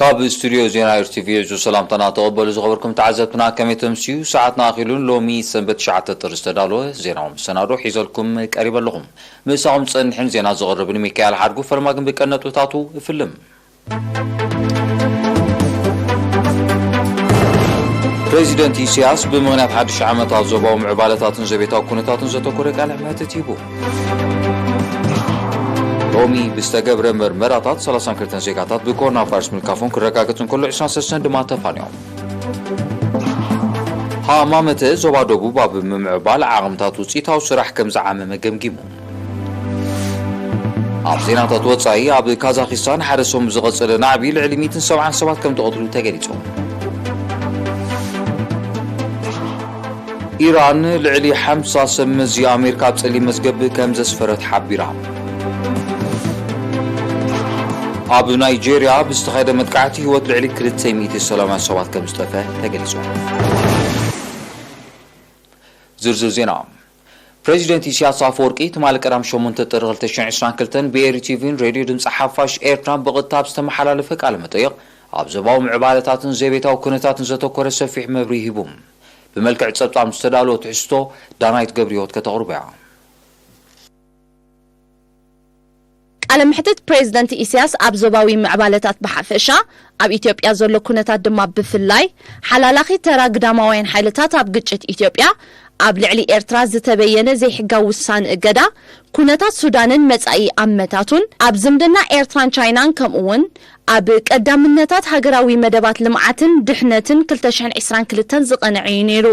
ኣብ ስቱድዮ ዜና ኤርቲቪ ዕዙዝ ሰላምታና ተቐበሉ ዝኸበርኩም ተዓዘብትና፣ ከመይ ተምስዩ? ሰዓትና ኣኺሉን ሎሚ ሰንበት ትሽዓተ ጥሪ ዝተዳለወ ዜናዊ መሰናዶ ሒዘልኩም ቀሪበ ኣለኹም። ምሳኹም ጸኒሕን ዜና ዘቕርብን ሚካኤል ሓድጉ። ፈለማ ግን ብቀነጥብታቱ እፍልም። ፕሬዚደንት ኢሳያስ ብምኽንያት ሓድሽ ዓመታት ዞባዊ ምዕባለታትን ዘቤታዊ ኩነታትን ዘተኮረ ቃለ መሕትት ሂቡ። ሎሚ ብዝተገብረ መርመራታት ሰላሳን ክልተን ዜጋታት ብኮሮና ቫይረስ ምልካፎም ክረጋገጽ እንከሎ፣ ዕስራን ሰለስተን ድማ ተፋንዮም። ሃማመተ ዞባ ደቡብ ኣብ ምምዕባል ዓቕምታት ውጽኢታዊ ስራሕ ከም ዝዓመመ ገምጊሙ። ኣብ ዜናታት ወጻኢ፣ ኣብ ካዛኺስታን ሓደ ሰሙን ዝቐጸለ ናዕቢ ልዕሊ ሚእትን ሰብዓን ሰባት ከም ተቐትሉ ተገሊጹ። ኢራን ልዕሊ ሓምሳ ሰብ መዚ ኣሜሪካ ኣብ ጸሊም መዝገብ ከም ዘስፈረት ሓቢራ። ኣብ ናይጄርያ ብዝተኻየደ መጥቃዕቲ ህይወት ልዕሊ ክልተ ሚእቲ ሰላማውያን ሰባት ከም ዝጠፍአ ተገሊጹ። ዝርዝር ዜና። ፕሬዚደንት ኢሳያስ ኣፈወርቂ ትማሊ ቀዳም ሸሞንተ ጥሪ ክልተ ሽሕን ዕስራን ክልተን ብኤሪ ቲቪን ሬድዮ ድምፂ ሓፋሽ ኤርትራን ብቐጥታ ኣብ ዝተመሓላለፈ ቃለ መጠይቕ፣ ኣብ ዞባዊ ምዕባለታትን ዘቤታዊ ኩነታትን ዘተኮረ ሰፊሕ መብርሂ ሂቡ። ብመልክዕ ጸብጻብ ዝተዳለወ ትሕዝቶ ዳናይት ገብረህይወት ከተቕርቦ እያ። ቃለ መሕትት ፕሬዚደንት ኢሳያስ ኣብ ዞባዊ ምዕባለታት ብሓፈሻ፣ ኣብ ኢትዮጵያ ዘሎ ኩነታት ድማ ብፍላይ፣ ሓላላኺ ተራ ግዳማውያን ሓይልታት ኣብ ግጭት ኢትዮጵያ፣ ኣብ ልዕሊ ኤርትራ ዝተበየነ ዘይሕጋዊ ውሳነ እገዳ፣ ኩነታት ሱዳንን መጻኢ ኣመታቱን፣ ኣብ ዝምድና ኤርትራን ቻይናን፣ ከምኡ እውን ኣብ ቀዳምነታት ሃገራዊ መደባት ልምዓትን ድሕነትን ክልተ ሽሕን ዕስራን ክልተን ዝቐንዐ እዩ ነይሩ።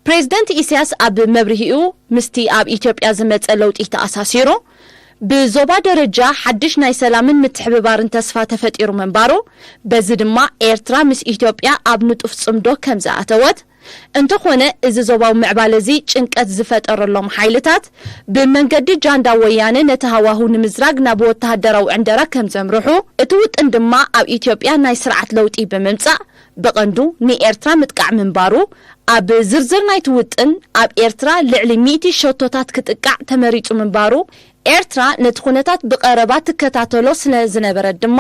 ፕሬዚደንት ኢሳያስ ኣብ መብርሂኡ፣ ምስቲ ኣብ ኢትዮጵያ ዝመጸ ለውጢ ተኣሳሲሩ፣ ብዞባ ደረጃ ሓድሽ ናይ ሰላምን ምትሕብባርን ተስፋ ተፈጢሩ ምንባሩ፣ በዚ ድማ ኤርትራ ምስ ኢትዮጵያ ኣብ ንጡፍ ጽምዶ ከም ዝኣተወት፣ እንተኾነ እዚ ዞባዊ ምዕባለ እዚ ጭንቀት ዝፈጠረሎም ሓይልታት ብመንገዲ ጃንዳ ወያነ ነቲ ሃዋሁ ንምዝራግ ናብ ወተሃደራዊ ዕንደራ ከም ዘምርሑ፣ እቲ ውጥን ድማ ኣብ ኢትዮጵያ ናይ ስርዓት ለውጢ ብምምጻእ ብቐንዱ ንኤርትራ ምጥቃዕ ምንባሩ ኣብ ዝርዝር ናይቲ ውጥን፣ ኣብ ኤርትራ ልዕሊ ሚእቲ ሸቶታት ክጥቃዕ ተመሪጹ ምንባሩ፣ ኤርትራ ነቲ ኩነታት ብቐረባ ትከታተሎ ስለ ዝነበረት ድማ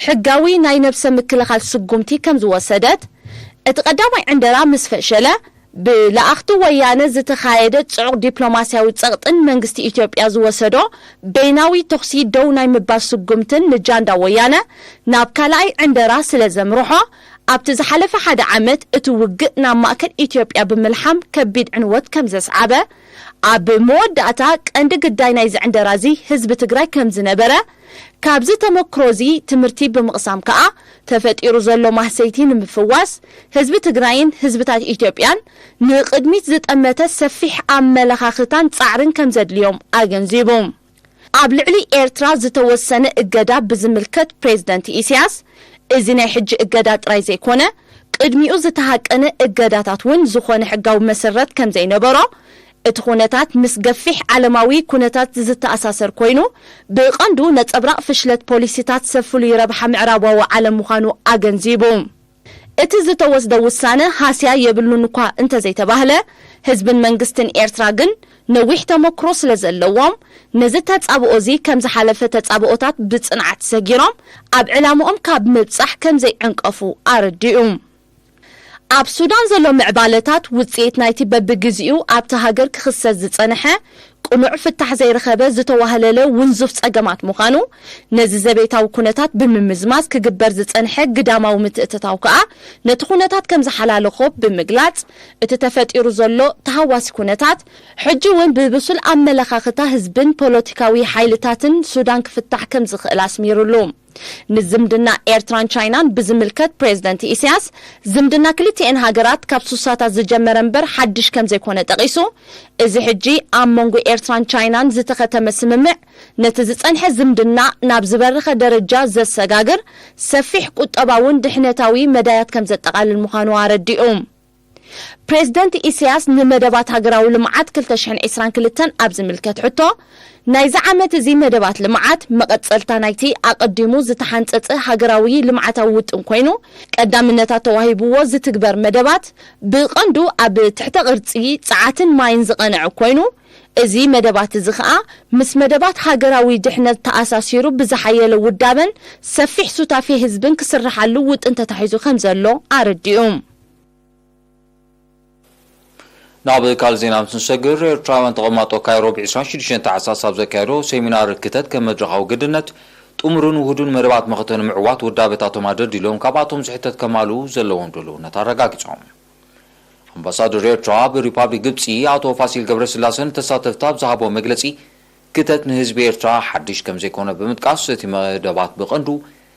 ሕጋዊ ናይ ነብሰ ምክልኻል ስጉምቲ ከም ዝወሰደት፣ እቲ ቀዳማይ ዕንደራ ምስ ፈሸለ፣ ብለኣኽቲ ወያነ ዝተኻየደ ጽዑቕ ዲፕሎማስያዊ ጸቕጥን መንግስቲ ኢትዮጵያ ዝወሰዶ በይናዊ ተኹሲ ደው ናይ ምባል ስጉምትን ንጃንዳ ወያነ ናብ ካልኣይ ዕንደራ ስለ ዘምርሖ፣ ኣብቲ ዝሓለፈ ሓደ ዓመት እቲ ውግእ ናብ ማእከል ኢትዮጵያ ብምልሓም ከቢድ ዕንወት ከም ዘስዓበ፣ ኣብ መወዳእታ ቀንዲ ግዳይ ናይዚ ዕንደራ እዚ ህዝቢ ትግራይ ከም ዝነበረ፣ ካብዚ ተመክሮ እዚ ትምህርቲ ብምቕሳም ከኣ ተፈጢሩ ዘሎ ማህሰይቲ ንምፍዋስ ህዝቢ ትግራይን ህዝብታት ኢትዮጵያን ንቕድሚት ዝጠመተ ሰፊሕ ኣመለኻኽታን ጻዕርን ከም ዘድልዮም ኣገንዚቡ። ኣብ ልዕሊ ኤርትራ ዝተወሰነ እገዳ ብዝምልከት ፕሬዝደንት ኢሳያስ፣ እዚ ናይ ሕጂ እገዳ ጥራይ ዘይኮነ፣ ቅድሚኡ ዝተሃቀነ እገዳታት እውን ዝኾነ ሕጋዊ መሰረት ከም ዘይነበሮ፣ እቲ ኩነታት ምስ ገፊሕ ዓለማዊ ኩነታት ዝተኣሳሰር ኮይኑ፣ ብቐንዱ ነጸብራቕ ፍሽለት ፖሊሲታት ሰብ ፍሉይ ረብሓ ምዕራባዊ ዓለም ምዃኑ ኣገንዚቡ። እቲ ዝተወስደ ውሳነ ሃስያ የብሉን እኳ እንተዘይተባህለ፣ ህዝብን መንግስትን ኤርትራ ግን ነዊሕ ተመክሮ ስለ ዘለዎም፣ ነዚ ተጻብኦ እዚ ከም ዝሓለፈ ተጻብኦታት ብጽንዓት ሰጊሮም፣ ኣብ ዕላምኦም ካብ ምብጻሕ ከም ዘይዕንቀፉ ኣረዲኡ። ኣብ ሱዳን ዘሎ ምዕባለታት ውጽኢት ናይቲ በብግዜኡ ኣብቲ ሃገር ክኽሰት ዝጸንሐ ቅኑዕ ፍታሕ ዘይረኸበ ዝተዋህለለ ውንዙፍ ጸገማት ምዃኑ፣ ነዚ ዘቤታዊ ኩነታት ብምምዝማዝ ክግበር ዝጸንሐ ግዳማዊ ምትእትታው ከኣ ነቲ ኩነታት ከም ዝሓላለኾ ብምግላጽ፣ እቲ ተፈጢሩ ዘሎ ተሃዋሲ ኩነታት ሕጂ እውን ብብሱል ኣመለኻኽታ ህዝብን ፖለቲካዊ ሓይልታትን ሱዳን ክፍታሕ ከም ዝኽእል ኣስሚሩሉ። ንዝምድና ኤርትራን ቻይናን ብዝምልከት ፕሬዝደንት ኢሳያስ፣ ዝምድና ክልቲኤን ሃገራት ካብ ሱሳታት ዝጀመረ እምበር ሓድሽ ከም ዘይኮነ ጠቒሱ፣ እዚ ሕጂ ኣብ መንጎ ኤርትራን ቻይናን ዝተኸተመ ስምምዕ፣ ነቲ ዝጸንሐ ዝምድና ናብ ዝበረኸ ደረጃ ዘሰጋግር ሰፊሕ ቁጠባውን ድሕነታዊ መዳያት ከም ዘጠቓልል ምዃኑ ኣረዲኡ። ፕሬዝደንት ኢሳያስ ንመደባት ሃገራዊ ልምዓት ክልተ ሽሕን ዕስራን ክልተን ኣብ ዝምልከት ሕቶ፣ ናይዚ ዓመት እዚ መደባት ልምዓት መቐጸልታ ናይቲ ኣቐዲሙ ዝተሓንጸጸ ሃገራዊ ልምዓታዊ ውጥን ኮይኑ፣ ቀዳምነታት ተዋሂብዎ ዝትግበር መደባት ብቐንዱ ኣብ ትሕተ ቅርጺ፣ ጸዓትን ማይን ዝቐንዐ ኮይኑ፣ እዚ መደባት እዚ ኸኣ ምስ መደባት ሃገራዊ ድሕነት ተኣሳሲሩ ብዝሓየለ ውዳበን ሰፊሕ ሱታፌ ህዝብን ክስርሓሉ ውጥን ተታሒዙ ከም ዘሎ ኣረዲኡ። ናብ ካልእ ዜና ምስ ንሰግር፣ ኤርትራውያን ተቐማጦ ካይሮ ብ ዕስራን ሽዱሽተን ታሕሳስ ኣብ ዘካየዶ ሴሚናር ክተት ከም መድረኻዊ ግድነት፣ ጥሙርን ውሁድን መደባት መኸተ ንምዕዋት ውዳበታቶም ኣደልዲሎም ካብኣቶም ዝሕተት ከማልኡ ዘለዎም ድልውነት ኣረጋጊጾም። ኣምባሳደር ኤርትራ ኣብ ሪፓብሊክ ግብጺ ኣቶ ፋሲል ገብረስላሰ ንተሳተፍቲ ኣብ ዝሃቦ መግለጺ፣ ክተት ንህዝቢ ኤርትራ ሓድሽ ከም ዘይኮነ ብምጥቃስ፣ እቲ መደባት ብቐንዱ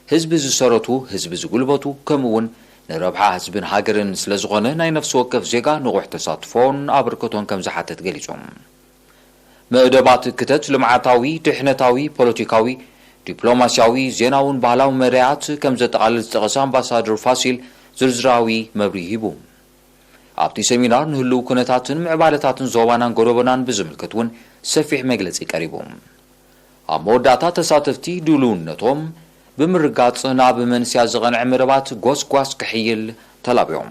ህዝቢ ዝሰረቱ፣ ህዝቢ ዝጉልበቱ፣ ከምኡ እውን ንረብሓ ህዝብን ሃገርን ስለ ዝኾነ፣ ናይ ነፍሲ ወከፍ ዜጋ ንቑሕ ተሳትፎን ኣበርክቶን ከም ዝሓትት ገሊጹ። መደባት ክተት ልምዓታዊ፣ ድሕነታዊ፣ ፖለቲካዊ፣ ዲፕሎማስያዊ፣ ዜናውን ባህላዊ መዳያት ከም ዘጠቓልል ዝጠቐሰ ኣምባሳደር ፋሲል፣ ዝርዝራዊ መብርሂ ሂቡ። ኣብቲ ሰሚናር ንህልው ኩነታትን ምዕባለታትን ዞባናን ጎደቦናን ብዝምልከት እውን ሰፊሕ መግለጺ ቀሪቡ። ኣብ መወዳእታ ተሳተፍቲ ድልውነቶም ብምርጋጽ ናብ መንስያ ዝቐንዐ መደባት ጎስጓስ ክሕይል ተላብዮም።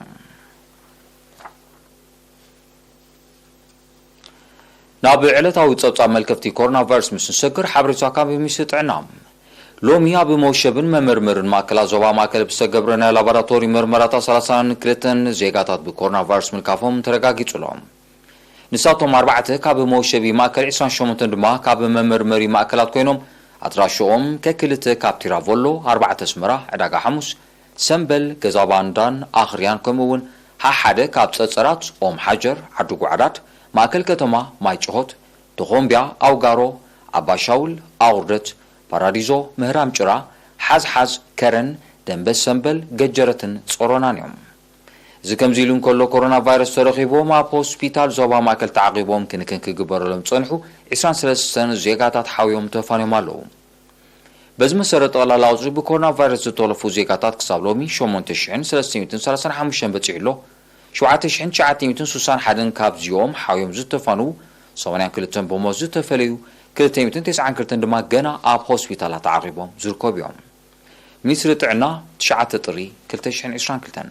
ናብ ዕለታዊ ጸብጻብ መልከፍቲ ኮሮና ቫይረስ ምስ ንሰግር ሓበሬታ ካብ ሚኒስትሪ ጥዕና። ሎሚ ኣብ መውሸብን መመርመርን ማእከላት ዞባ ማእከል ብዝተገብረ ናይ ላቦራቶሪ መርመራታት ሰላሳን ክልተን ዜጋታት ብኮሮና ቫይረስ ምልካፎም ተረጋጊጹ ኣሎ። ንሳቶም ኣርባዕተ ካብ መውሸቢ ማእከል ዕስራን ሸሞንተን ድማ ካብ መመርመሪ ማእከላት ኮይኖም ኣድራሽኦም ከክልተ ካብ ቲራቮሎ፣ ኣርባዕተ ኣስመራ፣ ዕዳጋ ሓሙስ፣ ሰምበል፣ ገዛ ባንዳን ኣኽርያን ከምኡ እውን ሓሓደ ካብ ጸጸራት ኦም ሓጀር፣ ዓዲ ጓዕዳድ፣ ማእከል ከተማ ማይ ጭሆት፣ ተኾምቢያ፣ ኣውጋሮ፣ ዓባሻውል፣ ኣቑርደት፣ ፓራዲዞ፣ ምህራም ጭራ፣ ሓዝሓዝ፣ ከረን፣ ደንበ ሰምበል፣ ገጀረትን ጾሮናን እዮም። እዚ ከምዚ ኢሉ እንከሎ፣ ኮሮና ቫይረስ ተረኺቦም ኣብ ሆስፒታል ዞባ ማእከል ተዓቒቦም ክንክን ክግበረሎም ዝጸንሑ ዕስራን ሰለስተን ዜጋታት ሓውዮም ተፋንዮም ኣለዉ። በዚ መሰረት፣ ጠቕላላ ቁጽሪ ብኮሮና ቫይረስ ዝተወለፉ ዜጋታት ክሳብ ሎሚ ሸሞንተ ሽሕን ሰለስተ ሚእትን ሰላሳን ሓሙሽተን በጺሑ ኣሎ። ሸውዓተ ሽሕን ትሽዓተ ሚእትን ስሳን ሓደን ካብዚኦም ሓውዮም ዝተፋንዉ፣ ሰማንያን ክልተን ብሞት ዝተፈለዩ፣ ክልተ ሚእትን ተስዓን ክልተን ድማ ገና ኣብ ሆስፒታላት ተዓቒቦም ዝርከቡ እዮም። ሚኒስትሪ ጥዕና፣ ትሽዓተ ጥሪ ክልተ ሽሕን ዕስራን ክልተን።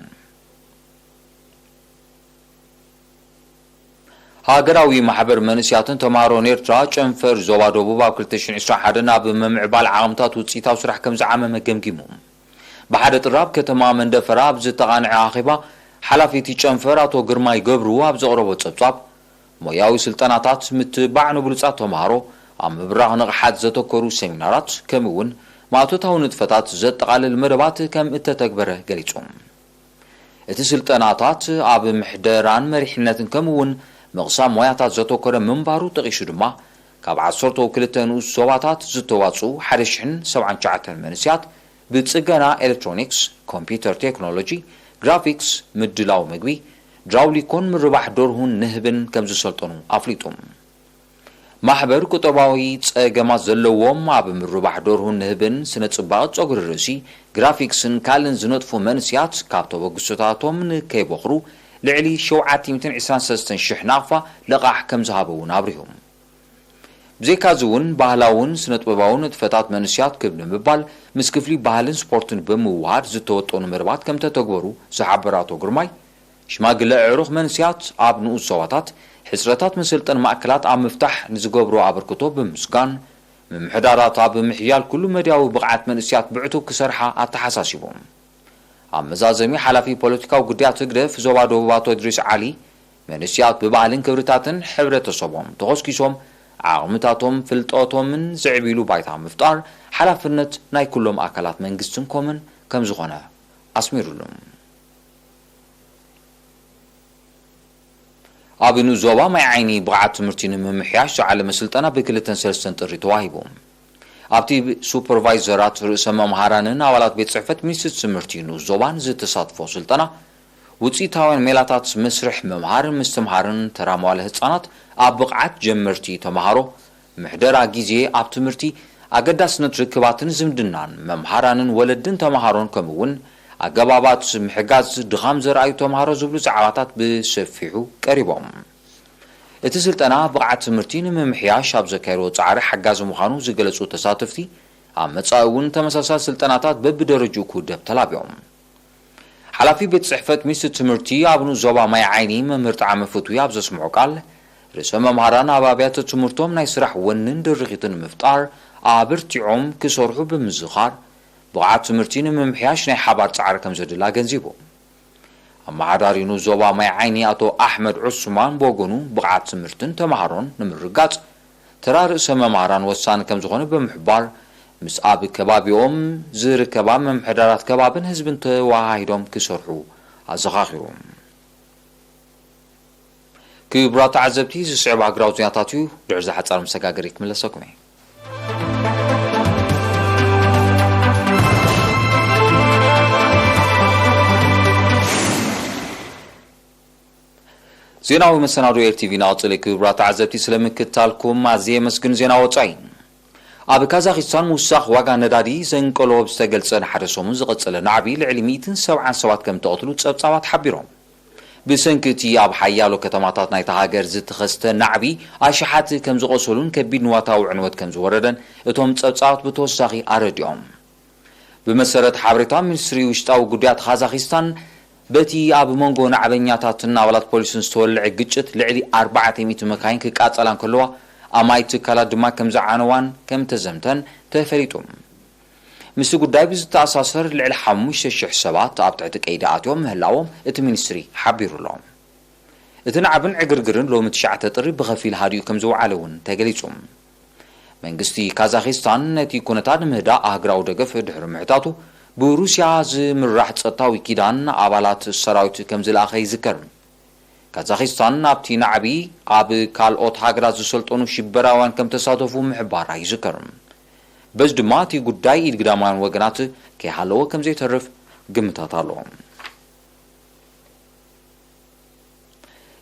ሃገራዊ ማሕበር መንእስያትን ተምሃሮን ኤርትራ፣ ጨንፈር ዞባ ደቡብ ኣብ ክልተ ሽሕን ዕስራን ሓደን ኣብ ምምዕባል ዓቕምታት ውጽኢታዊ ስራሕ ከም ዝዓመመ ገምጊሙ። ብሓደ ጥሪ ኣብ ከተማ መንደፈራ ኣብ ዝተቓንዐ ኣኼባ፣ ሓላፊ እቲ ጨንፈር ኣቶ ግርማይ ገብሩ ኣብ ዘቕረቦ ጸብጻብ፣ ሞያዊ ስልጠናታት፣ ምትብባዕ ንብሉጻት ተምሃሮ፣ ኣብ ምብራኽ ንቕሓት ዘተኮሩ ሰሚናራት፣ ከምኡ እውን ማእቶታዊ ንጥፈታት ዘጠቓልል መደባት ከም እተተግበረ ገሊጹ። እቲ ስልጠናታት ኣብ ምሕደራን መሪሕነትን ከምኡ እውን ምቕሳም ሞያታት ዘተኮረ ምንባሩ ጠቒሱ ድማ፣ ካብ ዓሰርተው ክልተ ንኡስ ዞባታት ዝተዋጽኡ ሓደ ሽሕን ሰብዓን ትሽዓተን መንእስያት ብጽገና ኤሌክትሮኒክስ፣ ኮምፒውተር ቴክኖሎጂ፣ ግራፊክስ፣ ምድላው ምግቢ፣ ድራውሊኮን ምርባሕ ደርሁን ንህብን ከም ዝሰልጠኑ ኣፍሊጡ። ማሕበር ቁጠባዊ ጸገማት ዘለዎም ኣብ ምርባሕ ደርሁን ንህብን ስነ ጽባቐ ጸጉሪ ርእሲ፣ ግራፊክስን ካልእን ዝነጥፉ መንእስያት ካብ ተበግሶታቶም ንከይበኽሩ ልዕሊ ሸውዓተ ሚእትን ዕስራን ሰለስተን ሽሕ ናቕፋ ልቓሕ ከም ዝሃበ እውን ኣብሪሁ። ብዘይካዚ እውን ባህላውን ስነ ጥበባውን ንጥፈታት መንእስያት ክብ ንምባል ምስ ክፍሊ ባህልን ስፖርትን ብምውሃድ ዝተወጠኑ መደባት ከም ተተግበሩ ዝሓበረ ኣቶ ግርማይ፣ ሽማግለ ኣዕሩኽ መንእስያት ኣብ ንኡስ ዞባታት ሕጽረታት መሰልጠኒ ማእከላት ኣብ ምፍታሕ ንዝገብሮ ኣበርክቶ ብምስጋን፣ ምምሕዳራት ኣብ ምሕያል ኩሉ መዳያዊ ብቕዓት መንእስያት ብዕቱብ ክሰርሓ ኣተሓሳሲቡ። ኣብ መዛዘሚ፣ ሓላፊ ፖለቲካዊ ጉዳያት ህግደፍ ዞባ ደቡብ ኣቶ እድሪስ ዓሊ፣ መንእስያት ብባህልን ክብርታትን ሕብረተሰቦም ተኾስኪሶም ዓቕምታቶም ፍልጠቶምን ዘዕብይሉ ባይታ ምፍጣር ሓላፍነት ናይ ኩሎም ኣካላት መንግስትን ኮምን ከም ዝኾነ ኣስሚሩሉ። ኣብ ንኡስ ዞባ ማይ ዓይኒ ብቕዓት ትምህርቲ ንምምሕያሽ ዝዓለመ ስልጠና ብክልተን ሰለስተን ጥሪ ተዋሂቡ። ኣብቲ ሱፐርቫይዘራት፣ ርእሰ መምሃራንን ኣባላት ቤት ጽሕፈት ሚኒስትሪ ትምህርቲ ንኡስ ዞባን ዝተሳትፎ ስልጠና፣ ውጽኢታውያን ሜላታት መስርሕ ምምሃርን ምስትምሃርን ተራ መዋለ ህጻናት ኣብ ብቕዓት ጀመርቲ ተምሃሮ፣ ምሕደራ ግዜ ኣብ ትምህርቲ፣ ኣገዳስነት ርክባትን ዝምድናን መምሃራንን ወለድን ተምሃሮን፣ ከምኡ እውን ኣገባባት ምሕጋዝ ድኻም ዘርኣዩ ተምሃሮ ዝብሉ ዛዕባታት ብሰፊሑ ቀሪቦም። እቲ ስልጠና ብቕዓት ትምህርቲ ንምምሕያሽ ኣብ ዘካየድዎ ጻዕሪ ሓጋዚ ምዃኑ ዝገለጹ ተሳተፍቲ፣ ኣብ መጻኢ እውን ተመሳሳሊ ስልጠናታት በብደረጅኡ ክውደብ ተላብዮም። ሓላፊ ቤት ጽሕፈት ሚኒስትሪ ትምህርቲ ኣብ ንኡስ ዞባ ማይ ዓይኒ መምህር ጣዕመ ፍትዊ ኣብ ዘስምዖ ቃል፣ ርእሰ መምሃራን ኣብ ኣብያተ ትምህርቶም ናይ ስራሕ ወንን ድርኺትን ንምፍጣር ኣበርቲዖም ክሰርሑ ብምዝኻር፣ ብቕዓት ትምህርቲ ንምምሕያሽ ናይ ሓባር ጻዕሪ ከም ዘድሊ ኣገንዚቡ። ኣመሓዳሪ ንዞባ ማይ ዓይኒ ኣቶ ኣሕመድ ዑስማን ብወገኑ፣ ብቕዓት ትምህርትን ተምሃሮን ንምርጋጽ ተራ ርእሰ መምሃራን ወሳኒ ከም ዝኾነ ብምሕባር፣ ምስ ኣብ ከባቢኦም ዝርከባ ምምሕዳራት ከባብን ህዝብን ተወሃሂዶም ክሰርሑ ኣዘኻኺሩ። ክቡራት ተዓዘብቲ፣ ዝስዕብ ሃገራዊ ዜናታት እዩ። ድሕሪ እዚ ሓጻር መሰጋገሪ ክምለሰኩም እየ። ዜናዊ መሰናዶ ኤር ቲ ቪ እናቐጸለ እዩ። ክቡራት ተዓዘብቲ፣ ስለ ምክትታልኩም ኣዝየ የመስግን። ዜና ወጻኢ። ኣብ ካዛኺስታን ምውሳኽ ዋጋ ነዳዲ ዘንቀሎ ብዝተገልጸ ንሓደ ሰሙን ዝቐጸለ ናዕቢ፣ ልዕሊ ሚእትን ሰብዓን ሰባት ከም ተቐትሉ ጸብጻባት ሓቢሮም። ብሰንኪ እቲ ኣብ ሓያሎ ከተማታት ናይታ ሃገር ዝተኸስተ ናዕቢ፣ ኣሽሓት ከም ዝቖሰሉን ከቢድ ንዋታዊ ዕንወት ከም ዝወረደን እቶም ጸብጻባት ብተወሳኺ ኣረዲኦም። ብመሰረት ሓበሬታ ሚኒስትሪ ውሽጣዊ ጉዳያት ካዛኺስታን፣ በቲ ኣብ መንጎ ናዕበኛታትን ኣባላት ፖሊስን ዝተወልዐ ግጭት ልዕሊ ኣርባዕተ ሚእቲ መካይን ክቃጸላ እንከለዋ፣ ኣማይ ትካላት ድማ ከም ዝዓነዋን ከም ተዘምተን ተፈሊጡ። ምስቲ ጉዳይ ብዝተኣሳሰር፣ ልዕሊ ሓሙሽተ ሽሕ ሰባት ኣብ ትሕቲ ቀይዲ ኣትዮም ምህላዎም እቲ ሚኒስትሪ ሓቢሩ ኣሎ። እቲ ናዕብን ዕግርግርን ሎሚ ትሽዓተ ጥሪ ብኸፊል ሃዲኡ ከም ዝወዓለ እውን ተገሊጹ። መንግስቲ ካዛኺስታን ነቲ ኩነታት ንምህዳእ ኣህጉራዊ ደገፍ ድሕሪ ምሕታቱ፣ ብሩስያ ዝምራሕ ጸጥታዊ ኪዳን ኣባላት ሰራዊት ከም ዝለኣኸ ይዝከር። ካዛኺስታን ኣብቲ ናዕቢ ኣብ ካልኦት ሃገራት ዝሰልጠኑ ሽበራውያን ከም ተሳተፉ ምሕባራ ይዝከር። በዚ ድማ እቲ ጉዳይ ኢድ ግዳማውያን ወገናት ከይሃለወ ከም ዘይተርፍ ግምታት ኣሎ።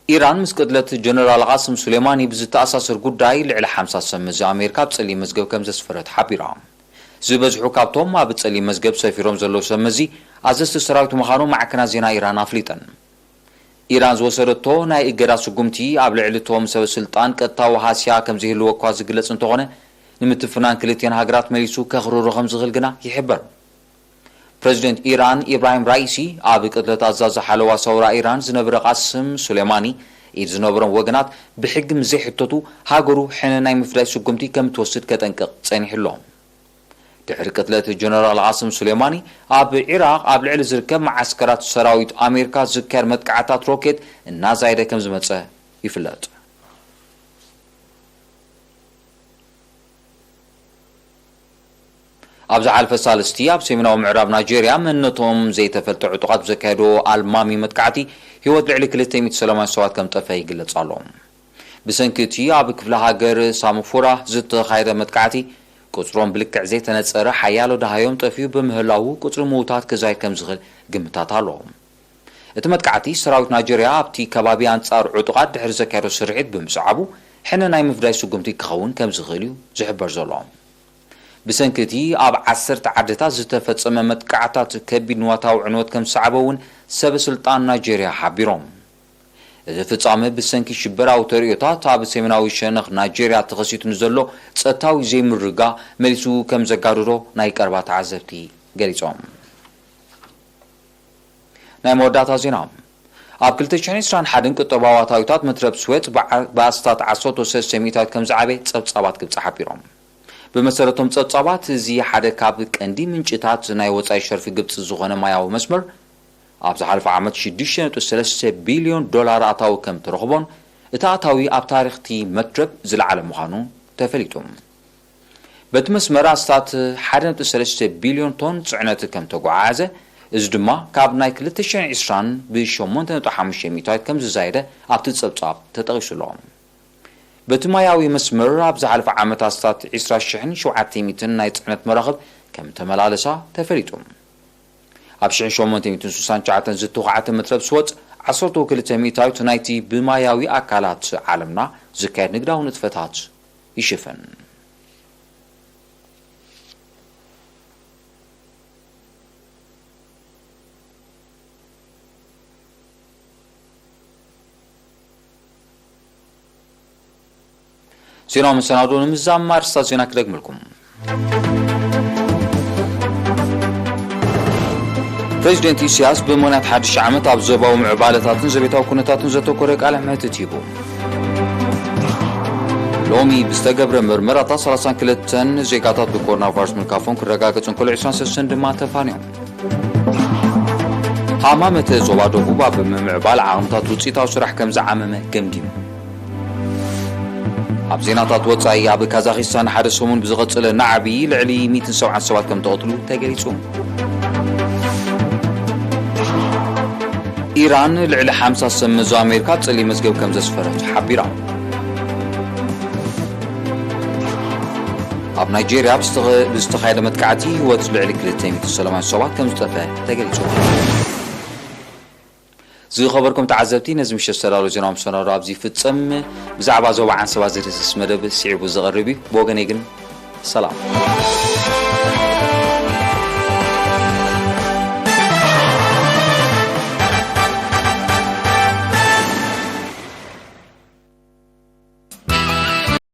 ኢራን ምስ ቅትለት ጀነራል ቃስም ሱሌማኒ ብዝተኣሳሰር ጉዳይ ልዕሊ ሓምሳ ሰብ መዚ ኣሜሪካ ኣብ ጸሊም መዝገብ ከም ዘስፈረት ሓቢራ። ዝበዝሑ ካብቶም ኣብ ጸሊም መዝገብ ሰፊሮም ዘለዉ ሰብ መዚ ኣዘዝቲ ሰራዊት ምዃኖም ማዕከናት ዜና ኢራን ኣፍሊጠን። ኢራን ዝወሰደቶ ናይ እገዳ ስጉምቲ ኣብ ልዕሊ እቶም ሰበ ስልጣን ቀጥታዊ ሃስያ ከም ዘይህልዎ እኳ ዝግለጽ እንተኾነ፣ ንምትፍናን ክልቲኤን ሃገራት መሊሱ ከኽርሮ ከም ዝኽእል ግና ይሕበር። ፕረዚደንት ኢራን ኢብራሂም ራኢሲ ኣብ ቅትለት ኣዛዚ ሓለዋ ሰውራ ኢራን ዝነበረ ቃስም ሱሌማኒ ኢድ ዝነበሮም ወገናት ብሕጊ ምስ ዘይሕተቱ፣ ሃገሩ ሕነ ናይ ምፍዳይ ስጉምቲ ከም እትወስድ ከጠንቅቕ ጸኒሑ ኣሎ። ድሕሪ ቅትለት ጀነራል ቃስም ሱሌማኒ፣ ኣብ ዒራቕ ኣብ ልዕሊ ዝርከብ መዓስከራት ሰራዊት ኣሜሪካ ዝካየድ መጥቃዕታት ሮኬት እናዛየደ ከም ዝመጸ ይፍለጥ። ኣብ ዝሓለፈ ሳልስቲ ኣብ ሰሜናዊ ምዕራብ ናይጄርያ መንነቶም ዘይተፈልጠ ዕጡቓት ብዘካየዶ ኣልማሚ መጥቃዕቲ ህይወት ልዕሊ ክልተ ሚእቲ ሰላማውያን ሰባት ከም ጠፍአ ይግለጽ ኣሎ። ብሰንኪ እቲ ኣብ ክፍለ ሃገር ሳሙፉራ ዝተኻየደ መጥቃዕቲ ቁጽሮም ብልክዕ ዘይተነጸረ ሓያሎ ደሃዮም ጠፍዩ ብምህላዉ ቁጽሪ ምዉታት ክዛይድ ከም ዝኽእል ግምታት ኣሎ። እቲ መጥቃዕቲ ሰራዊት ናይጄርያ ኣብቲ ከባቢ ኣንጻር ዕጡቓት ድሕሪ ዘካየዶ ስርሒት ብምስዓቡ ሕነ ናይ ምፍዳይ ስጉምቲ ክኸውን ከም ዝኽእል እዩ ዝሕበር ዘሎ። ብሰንኪ እቲ ኣብ ዓሰርተ ዓድታት ዝተፈጸመ መጥቃዕታት ከቢድ ንዋታዊ ዕንወት ከም ዝሰዓበ እውን ሰበ ስልጣን ናይጄርያ ሓቢሮም። እዚ ፍጻመ ብሰንኪ ሽበራዊ ተርእዮታት ኣብ ሰሜናዊ ሸነኽ ናይጄርያ ተኸሲቱ ንዘሎ ጸጥታዊ ዘይምርግጋእ መሊሱ ከም ዘጋደዶ ናይ ቀረባ ተዓዘብቲ ገሊጾም። ናይ መወዳእታ ዜና። ኣብ ክልተ ሽሕን ዕስራን ሓደን ቁጠባዊ ኣታዊታት መትረብ ስዌጽ ብዓ-፣ ብኣስታት ዓሰርተ ሰለስተ ሚእታዊት ከም ዝዓበየ ጸብጻባት ግብጺ ሓቢሮም። ብመሰረቶም ጸብጻባት፣ እዚ ሓደ ካብ ቀንዲ ምንጭታት ናይ ወጻኢ ሸርፊ ግብጺ ዝኾነ ማያዊ መስመር፣ ኣብ ዝሓለፈ ዓመት ሽዱሽተ ነጥቢ ሰለስተ ቢልዮን ዶላር ኣታዊ ከም ተረኽቦን፣ እቲ ኣታዊ ኣብ ታሪኽቲ መትረብ ዝለዓለ ምዃኑ ተፈሊጡ። በቲ መስመር ኣስታት ሓደ ነጥቢ ሰለስተ ቢልዮን ቶን ጽዕነት ከም ተጓዓዓዘ፣ እዚ ድማ ካብ ናይ ክልተ ሽሕን ዕስራን ብሸሞንተ ነጥቢ ሓሙሽተ ሚእታዊት ከም ዝዛየደ ኣብቲ ጸብጻብ ተጠቒሱ ኣሎ። በቲ ማያዊ መስመር ኣብ ዝሓለፈ ዓመት ኣስታት ዕስራ ሽሕን ሸውዓተ ሚእትን ናይ ጽዕነት መራኽብ ከም ተመላለሳ ተፈሊጡ። ኣብ ሽሕን ሸሞንተ ሚእትን ስሳን ትሽዓተን ዝተዃዕተ መትረብ ስወጽ ዓሰርተ ክልተ ሚእታዊት ናይቲ ብማያዊ ኣካላት ዓለምና ዝካየድ ንግዳዊ ንጥፈታት ይሽፍን። ዜናዊ መሰናዶ ንምዛም ኣርእስታት ዜና ክደግመልኩም። ፕሬዚደንት ኢሳያስ ብምኽንያት ሓድሽ ዓመት ኣብ ዞባዊ ምዕባለታትን ዘቤታዊ ኩነታትን ዘተኮረ ቃለ መሕትት ሂቡ። ሎሚ ብዝተገብረ ምርመራታት ሰላሳን ክልተን ዜጋታት ብኮሮና ቫይረስ ምልካፎም ክረጋገጹ እንከሎ፣ ዕስራን ሰለስተን ድማ ተፋንዮም። ሃማመተ ዞባ ደቡብ ኣብ ምምዕባል ዓቕምታት ውጽኢታዊ ስራሕ ከም ዝዓመመ ገምጊሙ። ኣብ ዜናታት ወጻኢ፣ ኣብ ካዛኺስታን ሓደ ሰሙን ብዝቐጸለ ናዕቢ ልዕሊ ሚእትን ሰብዓን ሰባት ከም ተቐትሉ ተገሊጹ። ኢራን ልዕሊ ሓምሳ ሰብ መዞ ኣሜሪካ ኣብ ጸሊም መዝገብ ከም ዘስፈረት ሓቢራ። ኣብ ናይጄርያ ብዝተኸ-፣ ብዝተኻየደ መጥቃዕቲ ህይወት ልዕሊ ክልተ ሚእቲ ሰላማውያን ሰባት ከም ዝጠፍአ ተገሊጹ። ዝኸበርኩም ተዓዘብቲ፣ ነዚ ምሸት ዝተዳለወ ዜናዊ መሰናዶ ኣብዚ ይፍጸም። ብዛዕባ ዞባ ዓንሰባ ዝድህስስ መደብ ስዒቡ ዝቐርብ እዩ። ብወገነይ ግን ሰላም።